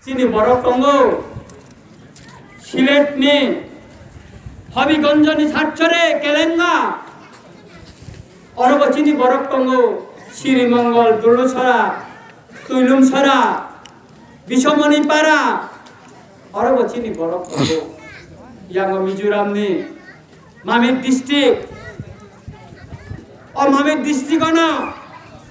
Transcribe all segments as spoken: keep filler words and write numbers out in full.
Chini borok tongo Siletni Habiganjni Satchare Kelenga. Orobo chini borok tongo Siri Mongol, Dulusora, Tuilumsora, Bisomoni Para. Orobo chini borok tongo. Yango Mizoramni Mamit district. O Mamit district ano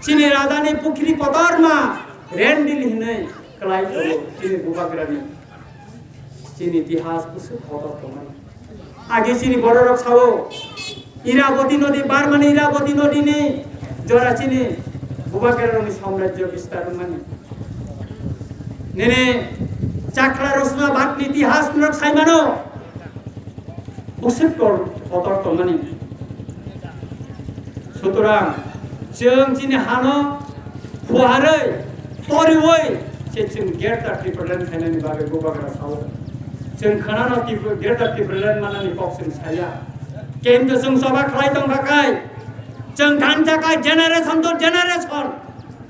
chini rajani pukhri kotorma Rendil hinwi kwlai tongo chini bubagrani. Chini itihas bwswk kotor tongmani. Age chini bororok sao Iraboti nodi, Barmani Iraboti nodini jora chini bubagrarokni samrajyo bistar wngmani. Nini chakla rosna bagni itihas norok saimano. Bwswk tor-, kotor tongmani. Sutorang, chwng chini hano phuarwi, toriwi, se chwng Greater Tipraland khainani bagwi bubagra sao. Chwng khwnano Tipra-, Greater Tipraland manani kok chwng saya. Kintu chwng choba khlai tongkha kai, chwng thansa kai generation to generation.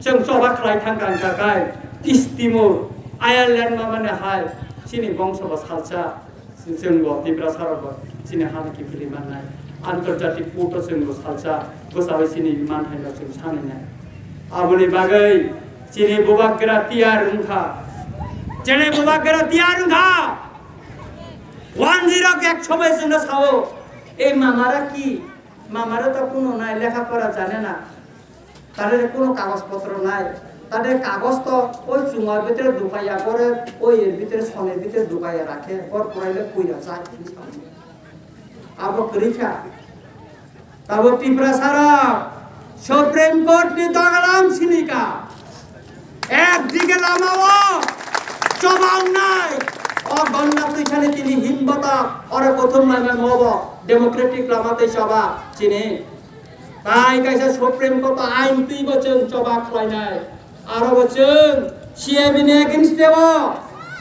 Chwng choba khlai thangkha wngkha kai, East Timor, Ireland mamani hai, chini bongso bo salsa. Chwng bo Tiprasa rok bo chini hano kiphilwi mannai. Antarjatik court o chwng bo salsa bwchawi chini manthai no chwng sanai nai. Aboni bagwi chini bubagra tiyar wngkha. Chini bubagra tiyar wngkha. One zero ek sobai chwngno sao. Ei mamara ki? Mamara to kuno nai, lekha pora jane na. Tare kuno kagoj potro nai. Tare kagoj to oi chungo bhitere dukaiya, pore oi er bhitere, sone bhitere dukaiya rakhe, por puraile puira jai. Abo kwrwi kha. Tabo Tiprasa rok Supreme Court ni dogalam sinika. Ek dige lama o choba wngnai. O gonna twi sani tini himbata oro kothom laima mobo democratic lama tei choba chini. Tai kaisa Supreme Court o ain twi bo chwng choba khlainai. Aro bo chwng C A B ni against o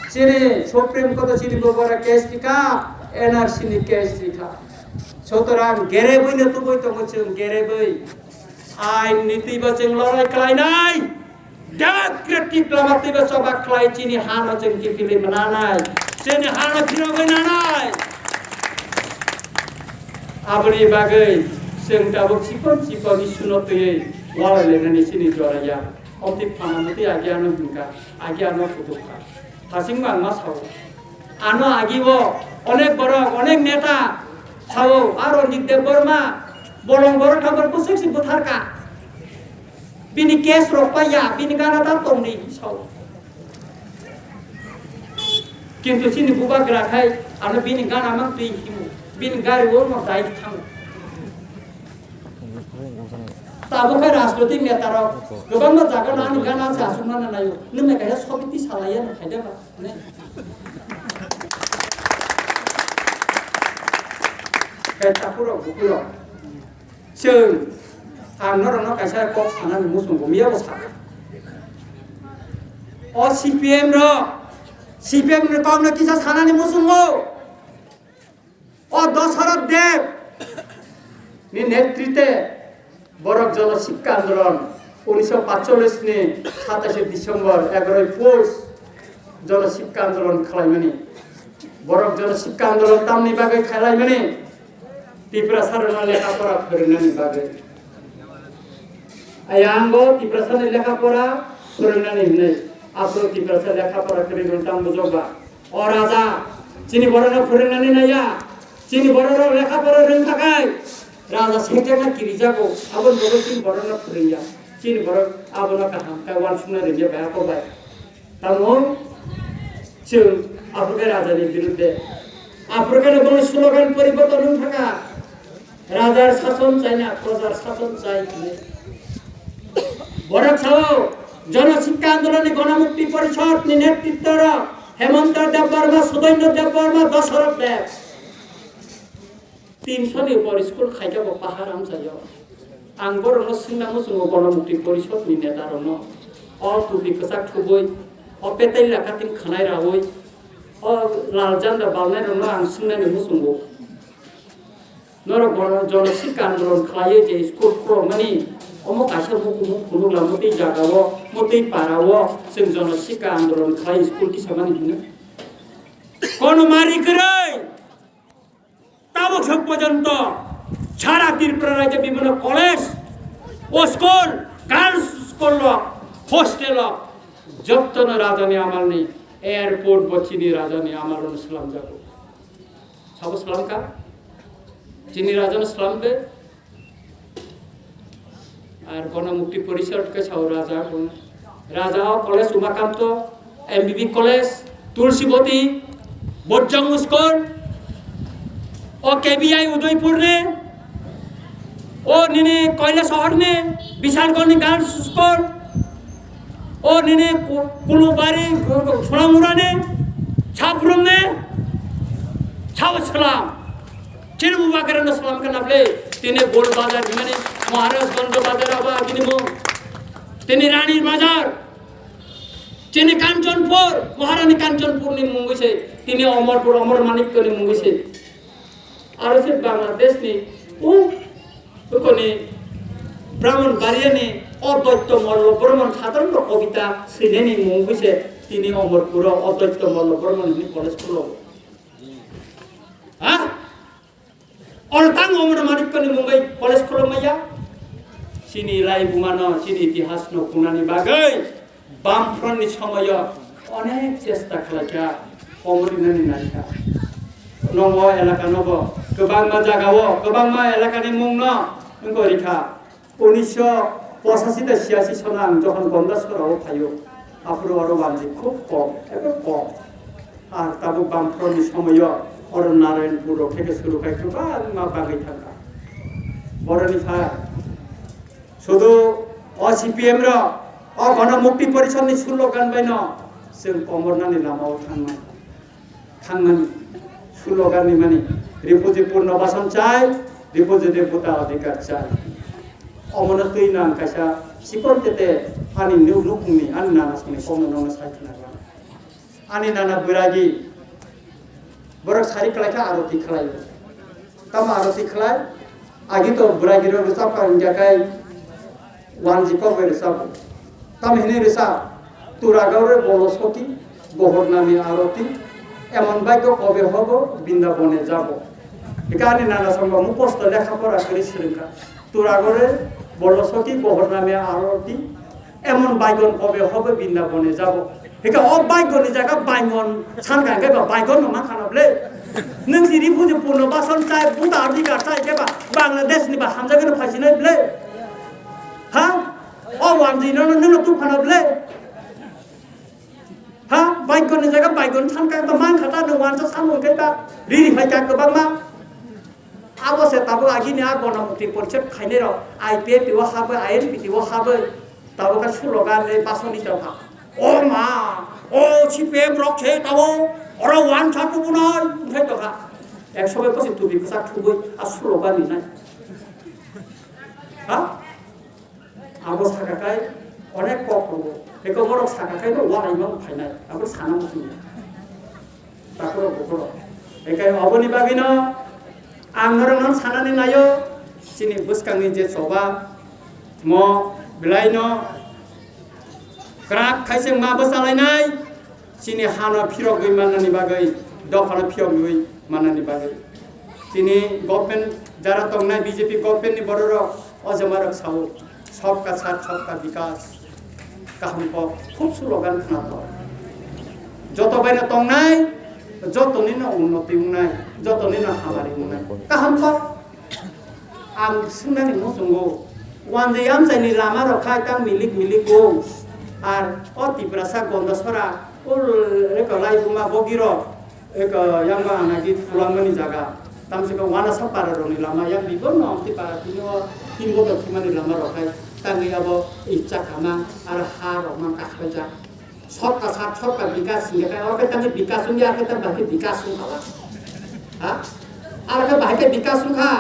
chini Supreme Court o chini bo bora case rikha, N R C ni case rikha. Sutorang gerebwi no tubui tongo chwng, gerebwi. Ain ni twi bo chwng lorai khlainai. Democratic lama twibo choba khlai chini hano chwng kiphilwi mwnanai, chini hano phirogwi nanai. Aboni bagwi chwng tabuk chikon chikon isuno twiwi walai lainani chini jora ya. Omtwi phana mwtwi agi ano hwnkha, agi ano kutukha. Thasing mangma sao. Ano agi o onek borok, onek neta sao, a Ranjit Debbarma, bolong borok thangbar bwswk se bwtharka. Bini case rok pai ya, bini gana ta tong di sao. Kintu chini bubagra khai ano bini gana mang twi himu, bini gari o no dai thango. Tabuk khai rajnoitik neta rok kwbangma jaga no ani gana se aswk nana naio. Nwng nai kaisa sobiti salaiya no khaida ba, ne? Kai takhurok bukhurok. Chwng, ang norokno kaisa kok sanani muchungo, miya bo sakha. O C P M rok, C P M ni kokno kisa sanani muchungo. O Dasarath Deb ni netrite borok Jana Sikka Andolon unisho patchollis ni satais December egaroi Pous Jana Sikka Andolon khlaimani. Borok Jana Sikka Andolon tamni bagwi khlaimani. Tiprasa rokno lekha pora phwrwngnani bagwi. Ayang bo Tiprasa ni lekha pora phwrwngnani hinwi. Aphuru Tiprasa lekha pora kwrwi rwng tang bujok ba. O raja, chini borok no phwrwngnani naiya. Chini borok rok lekha pora rwng thakai. Raja sekjakna kirijago. Aboni bagwi chini borok no phwrwngya. Chini borok abono kaham khe uansukna rwngya bai, ako bai. Tamo chwng Aphuru khe rajani birudde. Aphuru khe boni slogan poriborton wng thangkha. Rajar sason chai na, projar sason chai hinwi. Borok sao, Jana Sikka Andolon ni Ganamukti Porishod ni netritwo rok Hemanta Debbarma, Sudainyo Debbarma, Dasarath Deb. Tinso ni upor school khaikhe bo pahar amchaio. Ang borokno swngna muchungo Ganamukti Porishod ni neta rokno. O tupi kwchak thubui, o petai laka tin khwnai raui, o lal janda balnai rokno ang swngnani muchungo. Norok Gana-, Jana Sikka Andolon khlaiwi je school khulokmani, Omo kaisa muku muku phunuk la, motwi jaga o, motwi para o, chwng jono sika andolon khlai school kisa mani hino. Kono mari kwrwi. Tabuk sok porjonto sara Tripura rajyo bibhinno college, o school, girls school rok, hostel rok, jottono rajani amalni airport bo chini rajani amalno swlamjago. Sabo swlamkha? Chini rajano swlambe? Ar Ganamukti Porishad khe sao raja kung. Raja o college Umakanto, M B B college, Tulsiboti, Bojjang School, o K B I Udaipur ni, o nini Koilasahar ni, Bishalgarh ni Girls School, o nini Ku-, Kulubari, Sonamura ni, Sabrum ni, sao swlam. Chini bubagrano swlamkha na ble, tini Bol Bazar himani, Maharajganj Bazar abo agini mung. Tini Rani Bazar, chini Kanchanpur, Maharani Kanchanpur ni mungwi se, tini Amarpur, Amar Manikya ni mungwi se. Aro se Bangladesh ni, u, ukoni Brahmanbaria ni, o Doitto Mollo Bormon sadharon kobita swinani mungwi se, tini Amarpur o, o Doitto Mollo Bormon ni college khulo. Ha? Oro tang omono Manikya ni mungwi college khulumaya. Chini lai bumano, chini itihas no kunani bagwi Bamfront ni somoyo onek chesta khlaikha, komornani naikha. Nongo elaka nobo kwbangma jaga o, kwbangma elaka ni mung no wngwi rikha. Unisho pochashi ta chiyashi sono ang jokhon Gondasora o phaio, aphuru oro wanji khub kom, ebo kom. Ar tabuk Bamfront ni somoyo oro Narayanpur rok theke suru khai kwbangma bagwi thangkha. Boroni pha sudu o C P M rok, o Ganamukti Porishad ni slogan bai no chwng komornani lama o thangma. Thangmani slogan ni mani Refugee Purnobasan chai, Refugee ni bhuta adhikar chai. Omono twi nang kaisa chikon tete ani nu-, nukhungni ani nana songni kokno nongno sai khna rwna. Ani nana bwragi borok sari khlai kha aroti khlai. Tamo aroti khlai? Agi to bwragi rok rwchap kha wngya kai wanji kok bai rwchap. Tamo hinwi rwchap, "Turagore bolo soki, gohor nami aroti, emon bhagyo kobe hobo, Brindabone jabo." Hika ani nana songbo mukosto lekha pora kwrwi swrwngkha. "Turagore bolo soki, gohor nami aroti, emon baigon kobe hobe Brindabone jabo." Hika o baigon ni jaga baigon san kha, hingke ba baigon no mankha na ble. Nung si Refugee Purnobasan chai, bhuta adhikar chai, hingke ba Bangladesh ni ba hamjagwi no phaisinai ble. Ha? O wanji no, no, no, no, tu phana ble. Ha? Baigon ni jaga baigon san kha, ba mankha ta no wansa samung khe ba. Riri phai kha kwbangma. Abo se tabuk agini a Ganamukti Porishad khainai rok I P F T o habwi, I N P T o habwi, tabuk khe slogan le basoni tongkha. O ma, o C P M rok se tabuk, oro wansa tubunai, wngthai tongkha. Ekso bai bwswi tubi kwchak thubwi a slogan rinai. Ha? Abo saka kai onek kok tongo. Eko borok saka kai no walai ma phainai. Abo sana muchung. Takhoro bukhoro. Ekai oboni bagwino ang norokno sanani naio, chini bwskangni je choba, mo belai no kwrak khaising ma bwchalainai, chini hano phirogwi mannani bagwi, dophano phirogwi mannani bagwi. Chini government jara tongnai B J P government ni bororok o jamarok sao. Sabka saath, sabka bikas. Kaham kok, khub slogan khna tongo. Joto bai no tongnai, joto ni no unnoti wngnai, joto ni no hamari wngnai. Kaham kok. Ang swngnani muchungo, wanjwi amchaini lama rok khai tang milik milik o. Ar o Tiprasa Gondasora, o Rekolai Buma Bogirok, Eko yang ba anagi tulangmani jaga. Tamsiko wanasa para roni lama yang bibo no amti para tini o tin boto khimani lama rok hai. Tangwi abo icha kama ar ha rok man kakhwlai jak. Sorkar sat sorkar bikas singya kai, oro kai tangwi bikas wngya, ar kai tang bahai bikas wngkha ba. Ha? Ar kai bahai kai bikas wngkha.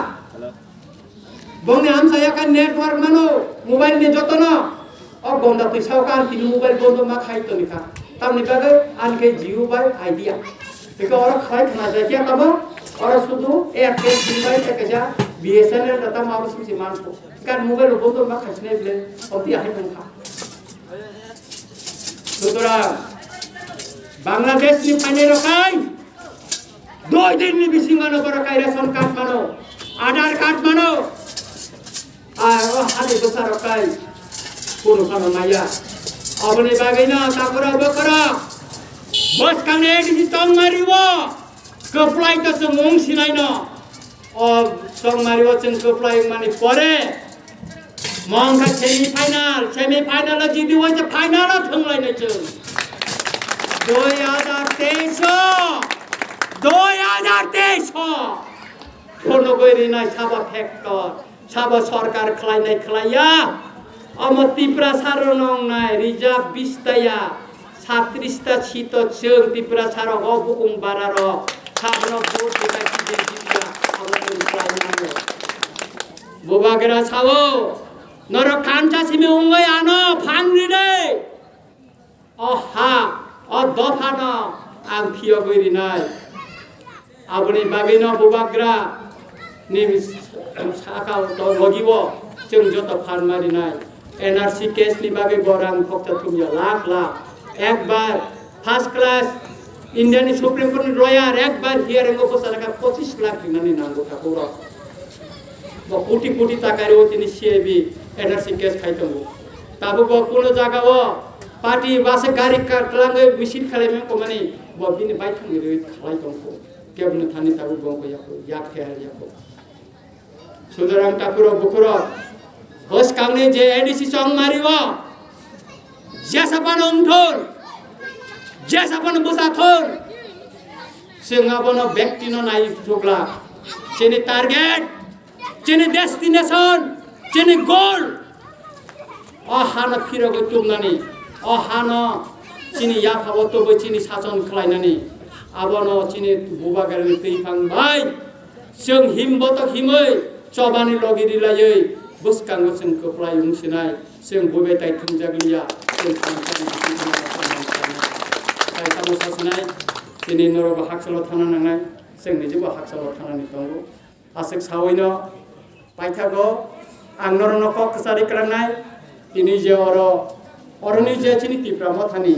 Bongni amsa yakha network mano, mobile ni jotono. O gonda twi sao ka, ang tini mobile bondo ma khai toni kha. Tamni bagwi ang khe Jio bai Idea. Tei oro khai khna jai khe tamo, oro sudu Airtel sim bai tei kaisa B S N L da tamo abo sim sim manko. Kar mobile bo to ma khasne bile, oti ahai tong kha. Sutorang, Bangladesh ni phainai rok kai, doi din ni bisingo no borok kai ration card mano, Aadhaar card mano. Ar o hadi bwsa rok kai, kunu phano maya. Oboni bagwi no takura bokora, bwskang ni A D C tong mari o, kwplai to chwng wng sinai no. O chongmari o chwng kwplai wngmani pore, mongkha semi final, semi final o jidi waisa final o thwnglainai chwng. Dui hajar teis o, dui hajar teis o phunugwi rinai sabo factor, sabo sorkar khlainai khlaiya. Omo Tiprasa rok nongnai reserve bista ya, satris ta sito chwng Tiprasa rok o bukung bara rok sabono vote dibai kije jibya abo chwng khlai nango. Bubagra sao, norok kancha simi wngwi ano phan rinai. O ha, o dophano ang phiyogwi rinai. Aboni bagwino Bubagra ni saka o to logi o chwng joto phan marinai. N R C case ni bagwi bo rang khoksa thumya lakh lakh. Ekbar first class India ni Supreme Court ni lawyer ekbar hearing o bwsaraka pochis lakh rinani nango takhuk rok. Bo koti koti taka rio tini C I B N R C case khai tongo. Tabuk bo kuno jaga o party bus gari ka-, kwlangwi misil khlai mani komani bo bini baithang ni rwi khlai tongkho. Kebono thani tabuk bo wngkha yakho, yak khe hal yakho. Sudarang takhurok bukhurok, bwskangni je A D C chongmari o, jesa phano wngthun, jesa phano bwsa thun, chwng abono bektino nai chukla. Chini target, chini destination, chini goal. O hano phirogwi tubnani, o hano chini yaphabo tubui chini sachon khlainani, abono chini Bubagrani twiphang bai chwng him botok himwi chobani logi rilaiwi bwskango chwng kwplai wng sinai, chwng bubai tai thumjak liya, chwng samsani bisingtwi tai samo sasinai, chini norokbo hakchalo thangna nangnai, chwng nijibo hakchalo thangnani tongo. Aswk saui no paithago ang norokno kok kwcharwi kwlangnai. Tini je oro, oroni je chini Tipra Mothani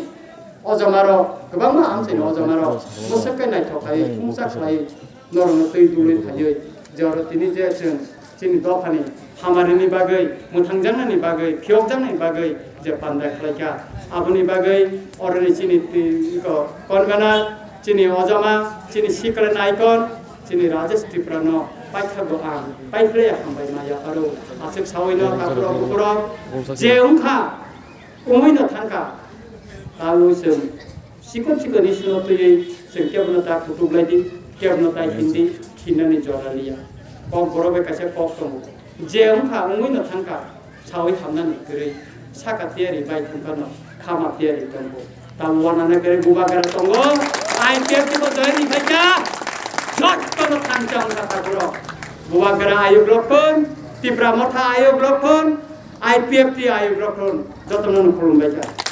ojama rok, kwbangma amchaini ojama rok bwswk khe naithok khai, thungsa khlai norokno twi dulwi phaiwi, je oro tini je chwng chini dophani hamarini bagwi, mwthangjaknani bagwi, phiyokjaknani bagwi je panda khlaikha, aboni bagwi oroni chini twi-, iko convener, chini ojama, chini sikla naikon, chini Rajesh Tripura no paithago ang, paiphlaiya hambai ma yapharo. Aswk saui no takhurok bukhurok je wngkha, wngwi no thangkha. Tabuk chwng sikon sikon issue no twiwi chwng kebono ta kutuk lai di, kebono ta hindi, hinnani jora liya. Kok borok bai kaisa kok tongo. Je wngkha, wngwi no thangkha. Saui hamnani kwrwi saka tiyari bai thangkha no khama tiyari tongo. Tamo wanana kwrwi Bubagra tongo. I P F T bo join ni phaikha. Jotto no thansa wngkha takhurok. Bubagra ayuk rok phun, Tipra Motha ayuk rok phun, I P F T ayuk rok phun. Jotto no khulumbaikha.